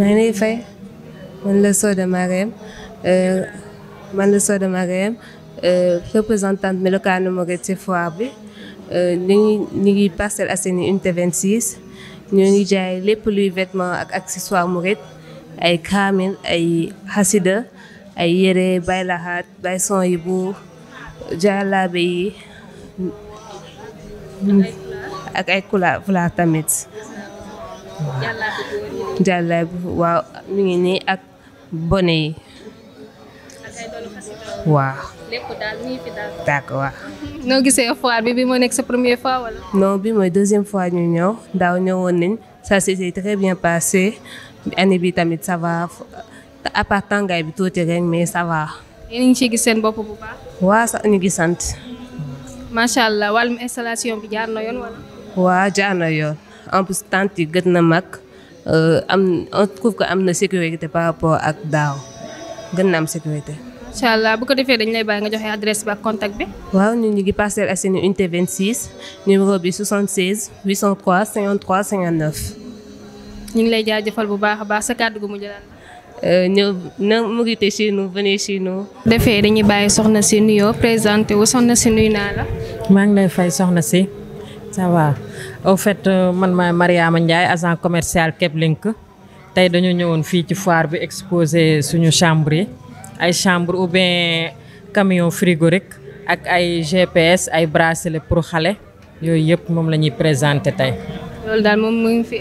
maa ngi lay fay man la Soda Mariam représentante Melokaanu Mouride ci foire bi ñu ngi Parcelles Assainies unité 26 ñoo ngi jaay lépp luy vêtement ak accessoire Mouride ay kaamil ay xasida ay yére bay laxaat bay son yi bu jàllaabe yi ak ay fulaar tamit jàllaabe waaw mi ngi nii ak bone yi waaw lépp daal mi ngi fi daal. d'accord waaw. noo gisee foire bi moo nekk sa première fois wala. non bi mooy deuxième fois ñu ñëw daaw ñëwoon nañ ça s'est très bien passé année bi tamit ça va à part tàngaay bi tuuti rek mais ça va. yéen a ngi ciy gis seen bopp bu baax. waaw sax ñu ngi sant. macha allah wàllum installation bi jaar na yoon wala. waaw jaar na yoon en plus tente yi gën na mag on trouve que am na sécurité par rapport ak daaw gën na am sécurité. incha allah bu ko defee dañ lay bàyyi nga joxe adresse bi ak contact bi. waaw ñu ngi Parcelles Assainies unité 26 numéro bi 76 803 53 59. ñu ngi lay jaajëfal bu baax a baax sa kàddu gu mujj daal. ñëw na Mouride chez nous venez chez nous. defee dañuy bàyyi soxna si nuyoo présenté wu soxna si nuyu naa la. maa ngi lay fay soxna si ça va au fait man maay Mariama Ndiaye agent commercial Keblink tey dañu ñëwoon fii ci foire bi exposé suñu chambre yi ay chambre ou bien camion frigorique ak ay GPS ay bracelet pour xale yooyu yëpp moom la ñuy présenté tey. loolu daal moom mu ngi fi.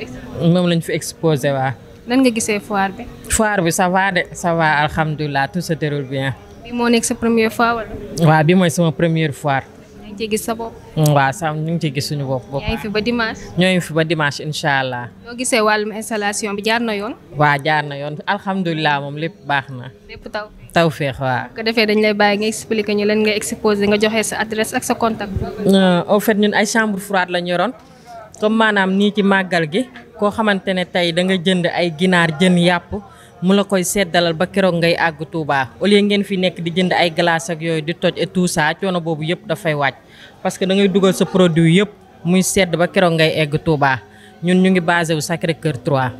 moom lañ fi exposé waa. nan nga gisee foire bi. foire bi ça va de ça va alhamdulilah tout se déroule bien. bi moo nekk sa première fois wala. waaw bi mooy sama première foire. yaa ngi ciy gis sa bopp. waaw sax ñu ngi ciy gis suñu bopp. yaa ngi fi ba dimanche. ñoo ngi fi ba dimanche incha allah. noo gisee wàllum installation bi jaar na yoon. waa jaar na yoon alhamdulilah moom lépp baax na. lépp taw. tawféex waaw. bu ko defee dañ lay bàyyi nga expliquer ñu lan nga exposé nga joxe sa adresse ak sa contact. au fait ñun ay chambre froide la ñu yoroon comme maanaam nii ci màggal gi koo xamante ne tey da nga jënd ay ginaar jën yàpp mu la koy seddalal ba keroog ngay àgg Touba au lieu ngeen fi nekk di jënd ay glace ak yooyu di toj et tout ça coono boobu yëpp dafay wàcc parce que da ngay dugal sa produit yëpp muy sedd ba keroog ngay egg Touba ñun ñu ngi basé wu Sacré-Cœur 3.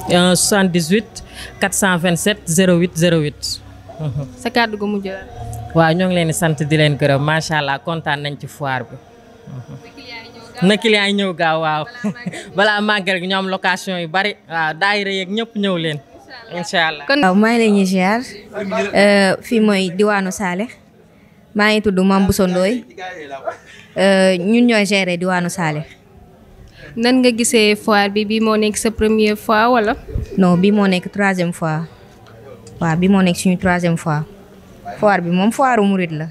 78 427 08 08. sa kàddu gu mujj la. waaw ñoo ngi leen di sant di leen gërëm macha allah kontaan nañ ci foire bi. na client yi ñëw gaaw waaw balaa màggal gi ñoom location yu bari waaw daayira yeeg ñëpp ñëw leen incha allah. waaw maa ngi leen di ziar fii mooy diwaanu Saleh maa ngi tudd Mame Bousso Ndoye ñun ñooy gérer diwaanu Saleh. nan nga gisee foire bi moo nekk sa première fois wala. non bii moo nekk troisième fois waaw bii moo nekk suñu troisième fois foire bi moom foire Mouride la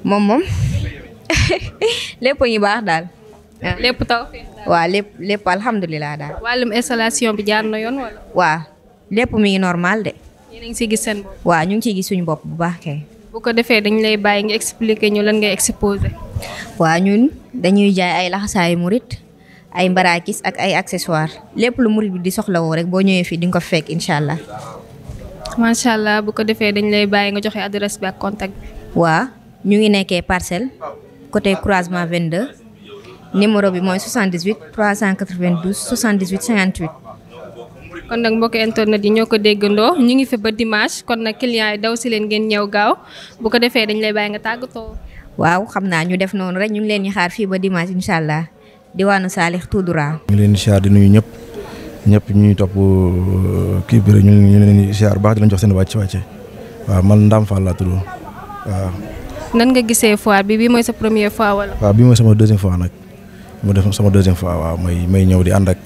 moom lépp ñu baax daal. lépp taw. waaw lépp alhamdulilah daal. wàllum installation bi jaar na yoon wala. waaw lépp mi ngi normal de. yéen a ngi siy gis seen bopp. waaw ñu ngi ciy gis suñu bopp bu baax kay. bu ko defee dañ lay bàyyi nga expliquer ñu lan ngay exposé. waaw ñun dañuy jaay ay laxasaayu Mouride ay mbarakis ak ay accessoires lépp lu Mouride bi di soxlawoo rek boo ñëwee fii di nga ko fekk incha allah. macha allah bu ko defee dañ lay bàyyi nga joxe adresse bi ak contact bi. waaw ñu ngi nekkee Parcelles côté croisement 22 numéro bi mooy 78 392 78 58. kon nag mbokki internet yi ñoo ko déggandoo ñu ngi fi ba dimanche kon nag client yi daw si leen ngeen ñëw gaaw bu ko defee dañ lay bàyyi nga tàggatoo. waaw xam naa ñu def noonu rek ñu ngi leen di xaar fii ba dimanche incha allah diwaanu Salih tout droit. ñu leen di siyaar di nuyu ñëpp ñuy topp kii bi rek ñu leen di siyaar baax di leen jox seen wàcce waaw man Ndam Fall laa tudd waaw. nan nga gisee foire bi mooy sa première fois wala. waaw bii mooy sama deuxième fois nag ma def sama deuxième fois waaw may ñëw di ànd ak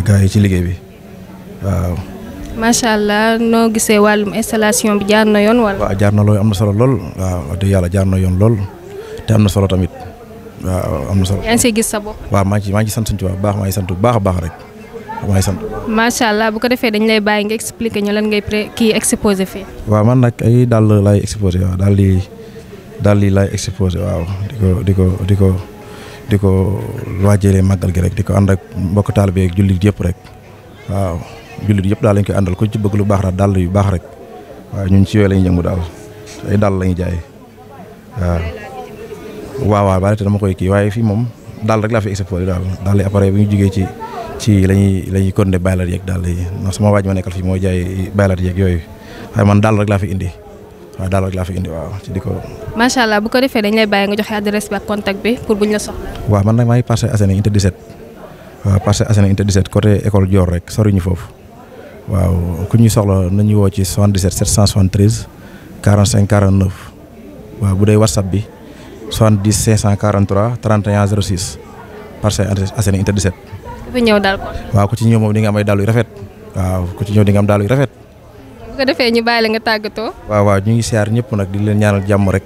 gars yi ci liggéey bi waaw. macha allah noo gisee wàllum installation bi jaar na yoon wala. waaw jaar na lool am na solo lool waaw wax dëgg yàlla jaar na yoon lool te am na solo tamit waaw am na solo. yaa ngi siy gis sa bopp. waaw maa ngi sant bu baax maa ngi sant bu baax a baax rek maa ngi sant. macha allah bu ko defee dañ lay bàyyi nga expliquer ñu lan ngay exposé fii. waaw man nag ay dàll lay exposé waaw daal di lay exposé waaw di ko waajalee màggal gi rek di ko ànd ak mbokk taalibe ak jullit yëpp rek waaw jullit yëpp daal lañ koy àndal ku ci bëgg lu baax daal dàll yu baax rek waaw ñun ci yooyu lañuy yëngu daal ay dàll lañuy jaay waaw waaw te dama koy kii waaye fii moom daal rek laa fi exposé daal yi appareil bi ñu jógee ci lañuy continuer baylaat yeeg daal yi non sama waaj ma nekkal fii mooy jaay baylaat yeeg yooyu waaye man daal rek laa fi indi waaw daal rek laa fi indi waaw ci di ko. macha allah bu ko defee dañ lay bàyyi nga joxe adresse bi ak contact bi pour buñ la soxla. waaw man nag maa ngi Parcelles Assainies unité 17 waaw Parcelles Assainies unité 17 côté école Dior rek soriñu foofu waaw ku ñuy soxla nañu woo ci 77 773 45 49 waaw bu dee WhatsApp bi 70 543 31 06 Parcelles Assainies unité 17. ku fi ñëw daal ko. waaw ku ci ñëw moom di nga am ay dàll yu rafet waaw ku ci ñëw di nga am dàll yu rafet. bu ko defee ñu bàyyi la nga tàggatoo. waaw ñu ngi siyaar ñëpp nag di leen ñaanal jàmm rek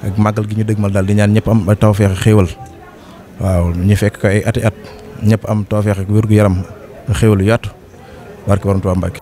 ak màggal gi ñu dëgmal daal di ñaan ñëpp am tawfeex xéewal waaw ñu fekk ko ay ati at ñëpp am tawfeex ak wér gu yaram xéewal yu yaatu barke Borom Tuubaa Mbàkke